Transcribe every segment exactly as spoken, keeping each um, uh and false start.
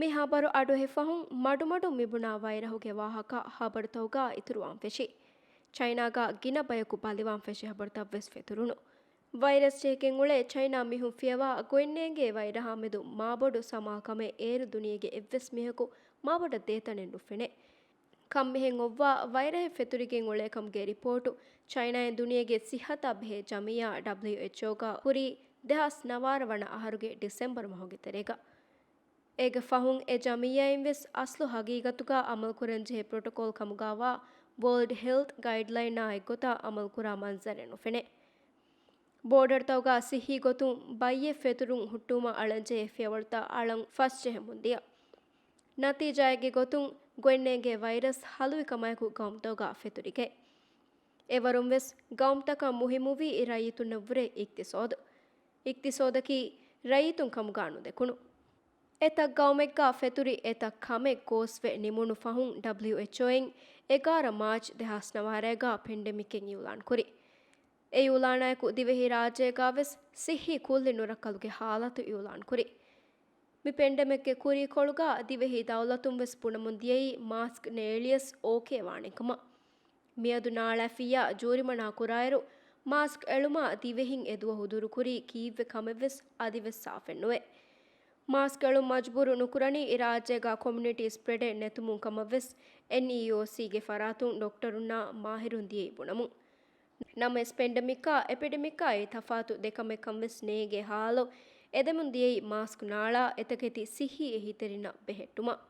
މި ހަބަރު އަޑުއެހި ފަހުން މަޑުމަޑުން މިބުނާ ވައިރަހުގެ ވާހަކަ ހަބަރުތަކުގަ އިތުރުވާން ފެށި. ޗައިނާގަ ގިނަ ބަޔަކު ބަލިވާން ފެށި ހަބަރުތައްވެސް ފެތުރުނު. ވައިރަސް ޖެހިގެން އުޅޭ ޗައިނާ މީހުން ފިޔަވާ ގޮތްނޭނގޭ ވައިރަހާ މެދު މާބޮޑު ސަމާ ކަމެއް އޭރު ދުނިޔޭގެ އެއްވެސް މީހަކު މާބޮޑަށް ދޭތަނެއް ނުފެނޭ. ކަންމިހެން އޮއްވާ ވައިރަހެއް ފެތުރިގެން އުޅޭކަމުގެ ރިޕޯޓު ޗައިނާއިން ދުނިޔޭގެ ސިއްހަތާ ބެހޭ ޖަމިއްޔާ ޑަބްލިއުއެޗްއޯގަ ހުރީ ދެހާސް ނަވާރަ ވަނަ އަހަރުގެ ޑިސެމްބަރު މަހުގެ ތެރޭގަ. އޭގެ ފަހުން އެ ޖަމިއްޔާއިން ވެސް އަސްލު ހަގީގަތުގަ އަމަލުކުރަންޖެހޭ ޕްރޮޓޮކޯލް ކަމުގައިވާ ވޯލްޑް ހެލްތް ގައިޑްލައިނާ އެއްގޮތަށް އަމަލުކުރާ މަންޒަރެއް ނުފެނޭ. ބޯޑަރުތަކުގަ ސިއްހީ ގޮތުން ބައްޔެއް ފެތުރުން ހުއްޓުވުމަށް އަޅަންޖެހޭ ފިޔަވަޅުތައް އަޅަން ފަސްޖެހެމުންދިޔަ. ނަތީޖާއެއްގެ ގޮތުން ގޮތްނޭނގޭ ވައިރަސް ހަލުވި ކަމާއެކު ގައުމުތަކުގަ ފެތުރިގެން. އެވަރުން ވެސް ގައުމުތަކަށް މުހިއްމުވީ ރައްޔިތުންނަށްވުރެ އިޤްތިޞާދު. އިޤްތިޞާދަކީ ރައްޔިތުން ކަމުގަ ނުދެކުނު. އެތައް ގައުމެއްގަ ފެތުރި އެތައް ކަމެއް ގޯސްވެ ނިމުނު ފަހުން ޑަބްލިއުއެޗްއޯއިން އެގާރަ މާޗް ދެހާސް ނަވާރައިގަ ޕެންޑެމިކެއް އިއުލާން ކުރި. އެ އިއުލާނާއެކު ދިވެހި ރާއްޖޭގަ ވެސް ސިއްހީ ކުއްލި ނުރައްކަލުގެ ހާލަތު އިއުލާން ކުރި. މި ޕެންޑެމިކްގެ ކުރީކޮޅުގަ ދިވެހި ދައުލަތުން ވެސް ބުނަމުން ދިޔައީ މާސްކް ނޭޅިޔަސް އޯކޭ ވާނެ ކަމަށް. މިއަދު ނާޅާފިއްޔާ ޖޫރިމަނާ ކުރާއިރު، މާސްކް އެޅުމާ ދިވެހިން އެ ދުވަހު ދުރުކުރީ ކީއްވެ ކަމެއްވެސް އަދިވެސް ސާފެއް ނުވޭ. މާސްކް އެޅުން މަޖުބޫރު ނުކުރަނީ ރާއްޖޭގަ ކޮމިއުނިޓީ ސްޕްރެޑެއް ނެތުމުން ކަމަށްވެސް އެންއީއޯސީގެ ފަރާތުން ޑޮކްޓަރުންނާ މާހިރުން ދިޔައީ ބުނަމުން. ނަމަވެސް ޕެންޑެމިކްއާ އެޕިޑެމިކްއާއި ތަފާތު ދެކަމެއްކަން ވެސް ނޭނގޭ ހާލު އެދެމުން ދިޔައީ މާސްކް ނާޅާ އެތަކެތި ސިއްހީ އެހީތެރިންނަށް ބެހެއްޓުމަށް.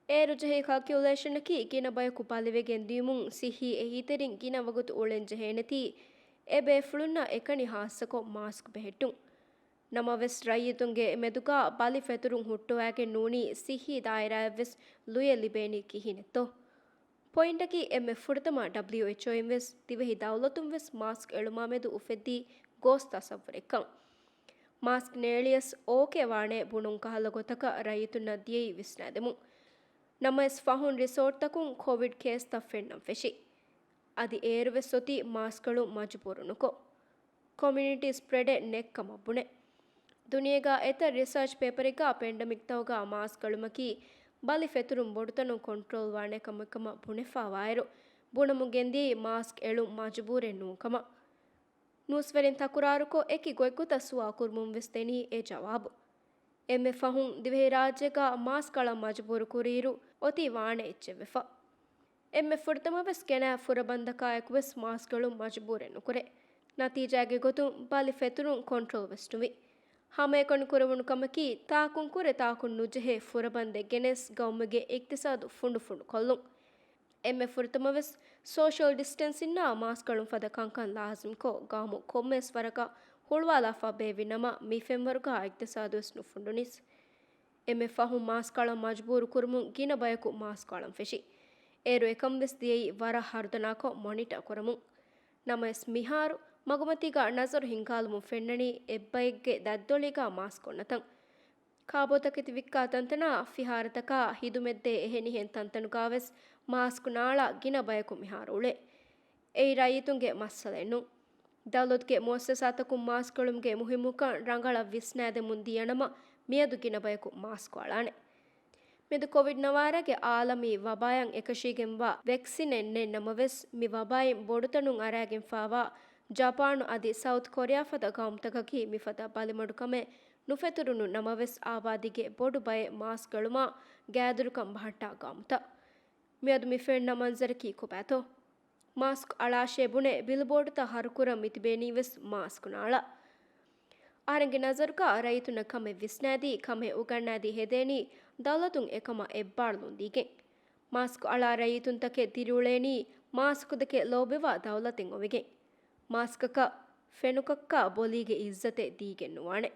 އޭރު ޖެހޭ ކަލްކިއުލޭޝަނަކީ ގިނަ ބަޔަކު ބަލިވެގެން ދިޔުމުން ސިއްހީ އެހީތެރިން ގިނަ ވަގުތު އުޅެން ޖެހޭނެތީ އެ ބޭފުޅުންނަށް އެކަނި ހާއްސަކޮށް މާސްކް ބެހެއްޓުން. ނަމަވެސް ރައްޔިތުންގެ މެދުގަ ބަލި ފެތުރުން ހުއްޓުވައިގެން ނޫނީ ސިއްހީ ދާއިރާއަށްވެސް ލުޔެއް ލިބޭނީ ކިހިނެއްތޯ؟ ޕޮއިންޓަކީ އެންމެ ފުރަތަމަ ޑަބްލިއުއެޗްއޯއިން ވެސް ދިވެހި ދައުލަތުން ވެސް މާސްކް އެޅުމާ މެދު އުފެއްދީ ގޯސް ތަސައްވުރެއްކަން. މާސްކް ނޭޅިޔަސް އޯކޭ ވާނެ ބުނުން ކަހަލަ ގޮތަކަށް ރައްޔިތުންނަށް ދިޔައީ ވިސްނާދެމުން. ނަމަވެސް ފަހުން ރިސޯޓްތަކުން ކޮވިޑް ކޭސްތައް ފެންނަން ފެށި. އަދި އޭރުވެސް އޮތީ މާސްކް އެޅުން މަޖުބޫރު ނުކޮށް، ކޮމިއުނިޓީ ސްޕްރެޑެއް ނެތްކަމަށް ބުނެ. ދުނިޔޭގަ އެތައް ރިސާޗް ޕޭޕަރެއްގަ ޕެންޑެމިކްތަކުގަ މާސްކް އެޅުމަކީ ބަލި ފެތުރުން ބޮޑުތަނުން ކޮންޓްރޯލް ވާނެ ކަމެއްކަމަށް ބުނެފަވާއިރު، ބުނަމުން ގެންދިޔައީ މާސްކް އެޅުން މަޖުބޫރެއް ނޫންކަމަށް. ނޫސްވެރިން ތަކުރާރުކޮށް، އެކި ގޮތްގޮތަށް ސުވާލު ކުރުމުން ވެސް ދެނީ އެ ޖަވާބު. އެންމެ ފަހުން ދިވެހިރާއްޖޭގަ މާސްކް އަޅަން މަޖުބޫރު ކުރިއިރު، އޮތީ ވާނެ އެއްޗެއްވެފަ. އެންމެ ފުރަތަމަވެސް ގެނައި ފުރަބަންދަކާއެކުވެސް މާސްކް އެޅުން މަޖުބޫރެއް ނުކުރޭ. ނަތީޖާގެ ގޮތުން ބަލި ފެތުރުން ކޮންޓްރޯލް ވެސް ނުވި. ހަމައެކަނި ކުރެވުނު ކަމަކީ، ތާކުން ކުރެ ތާކުން ނުޖެހޭ ފުރަބަންދެއް ގެނެސް ގައުމުގެ އިޤްތިޞާދު ފުނޑުފުނޑު ކޮށްލުން. އެންމެ ފުރަތަމަވެސް ސޯޝަލް ޑިސްޓެންސިންއާ މާސްކް އެޅުން ފަދަ ކަންކަން ލާޒިމްކޮށް، ގައުމު ކޮންމެވެސް ވަރަކަށް ހުޅުވާލާފަ ބޭއްވި ނަމަ، މި ފެންވަރުގަ އިޤްތިޞާދުވެސް ނުފުނޑުނީސް. އެންމެ ފަހުން މާސްކް އަޅަން މަޖުބޫރު ކުރުމުން ގިނަ ބަޔަކު މާސްކް އަޅަން ފެށި. އޭރު އެކަން ވެސް ދިޔައީ ވަރަށް ހަރުދަނާކޮށް މޮނިޓާ ކުރަމުން. ނަމަވެސް މިހާރު މަގުމަތީގަ ނަޒަރު ހިންގާލުމުން ފެންނަނީ އެއްބައެއްގެ ދަތްދޮޅީގަ މާސްކް އޮންނަތަން. ކާބޯތަކެތި ވިއްކާ ތަންތަނާ ފިހާރަތަކާ ހިދުމަތްދޭ އެހެނިހެން ތަންތަނުގަވެސް މާސްކް ނާޅާ ގިނަ ބަޔަކު މިހާރު އުޅޭ. އެއީ ރައްޔިތުންގެ މައްސަލައެއް ނޫން. ދައުލަތުގެ މުއައްސަސާތަކުން މާސްކް އެޅުމުގެ މުހިއްމުކަން ރަނގަޅަށް ވިސްނާދެމުން ދިޔަނަމަ، މިއަދު ގިނަ ބަޔަކު މާސްކް އަޅާނެ. މެދު ކޮވިޑް ނަވާރަގެ އާލަމީ ވަބާއަށް އެކަށީގެންވާ ވެކްސިނެއް ނެތް ނަމަވެސް، މި ވަބާއިން ބޮޑުތަނުން އަރައިގެންފާވާ ޖަޕާނު އަދި ސައުތް ކޮރިއާ ފަދަ ގައުމުތަކަކީ މިފަދަ ބަލިމަޑުކަމެއް ނުފެތުރުނު ނަމަވެސް، އާބާދީގެ ބޮޑު ބައެއް މާސްކް އެޅުމާ ގާތްދުރުކަން ބަހައްޓާ ގައުމުތައް. މިއަދު މި ފެންނަ މަންޒަރަކީ ކޮބާތޯ؟ މާސްކް އަޅާށޭ ބުނެ ބިލްބޯޑުތައް ހަރުކުރަން މިތިބޭނީވެސް މާސްކް ނާޅާ. އަހަރެންގެ ނަޒަރުގަ ރައްޔިތުންނަށް ކަމެއް ވިސްނާދީ، ކަމެއް އުގަންނާދީ ހެދޭނީ ދައުލަތުން އެކަމަށް އެއްބާރުލުން ދީގެން. މާސްކް އަޅާ ރައްޔިތުންތަކެއް ދިރިއުޅޭނީ މާސްކުތަކެއް ލޯބިވާ ދައުލަތެއް އޮވެގެން. މާސްކަކަށް ފެނުކައްކާ ބޮލީގެ އިއްޒަތެއް ދީގެން ނުވާނެ.